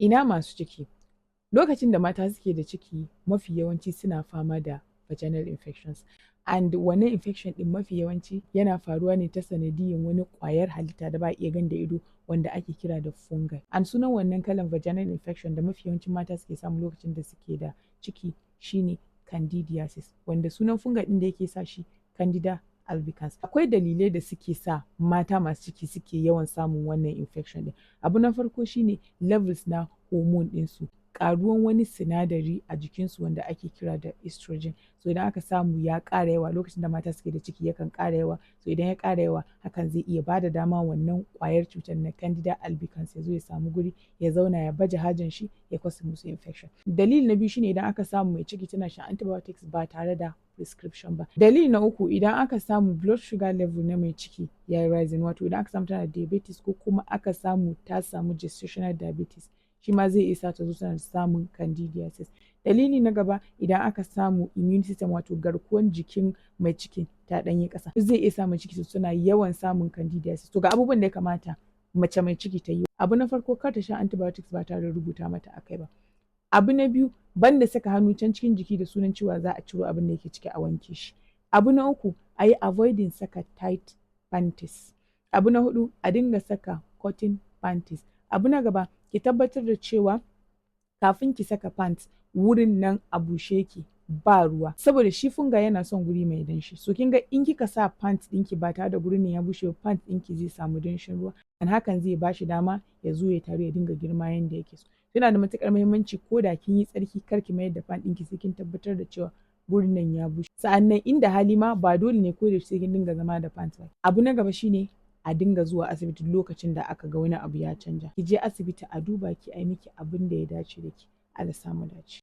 Ina masu ciki? Lokacin da mata suke da ciki, mafi yawanci suna fama da vaginal infections, and wannan infection ɗin mafi yawanci yana faruwa ne ta sanadiyyan wani ƙwayar halitta da ba a iya gani da ido wanda ake kira da fungi. And sunan wannan kalan vaginal infection da mafi yawancin mata suke samu lokacin da suke da ciki shine candidiasis, wanda sunan fungi ɗin da yake sa shi Candida albicans. Akwai dalilai da suke sa mata masu ciki suke yawan samun wannan infection ɗin. Abu na farko shine levels na hormone ɗinsu, ƙaruwan wani sinadari a jikinsu wanda ake kira da estrogen. So idan aka samu ya ƙara yawa lokacin da mata suke da ciki, yakan ƙara yawa. So idan ya ƙara yawa, hakan zai iya bada dama wannan ƙwayar cutar na Candida albicans ya zo ya samu guri ya zauna, ya baje hajan shi, ya causing musu infection. Dalili na biyu shine idan aka samu mai ciki tana shan antibiotics ba tare da prescription ba. Dalili na uku, idan aka samu blood sugar level na mai ciki ya yi rising, wato idan aka samu tana da diabetes ko kuma aka samu ta samu gestational diabetes, shi ma zai iya sa ta zo tana samun candidiasis. Dalili na gaba, idan aka samu immune system, wato garkuwan jikin mai cikin, ta ɗan yi ƙasa, zai iya sa mai ciki tana yawan samun candidiasis. To, ga abubuwan da ya kamata mace mai ciki ta yi. Abu na farko, kar ta sha antibiotics ba tare da rubuta mata akai ba. Abu na biyu, banda saka hannu can cikin jiki da sunan cewa za a ciro abin da yake ciki a wanke shi. Abu na uku, a yi avoiding saka tight panties. Abu na huɗu, a dinga saka cotton panties. Abu na gaba, ki tabbatar da cewa kafin ki saka pants, wurin nan a bushe yake, ba ruwa, saboda shi fungi yana son guri mai danshi. So kin ga in kika sa pants ɗinki ba tare da gurin nan ya bushe ba, pants ɗinki zai samu danshin ruwa, and hakan zai bashi dama ya zo ya taru, ya dinga girma yanda yake so. Yana da matuƙar muhimmanci, ko da kin yi tsarki, kar ki mayar da pant ɗinki sai kin tabbatar da cewa gurin nan ya bushe. Sa'annan inda hali ma, ba dole ne ko da yaushe sai kin dinga zama da pants ba. Abu na gaba shine a dinga zuwa asibiti lokacin da aka ga wani abu ya canja. Ki je asibiti a duba ki, a yi miki abin da ya dace da ki. Allah sa mu dace.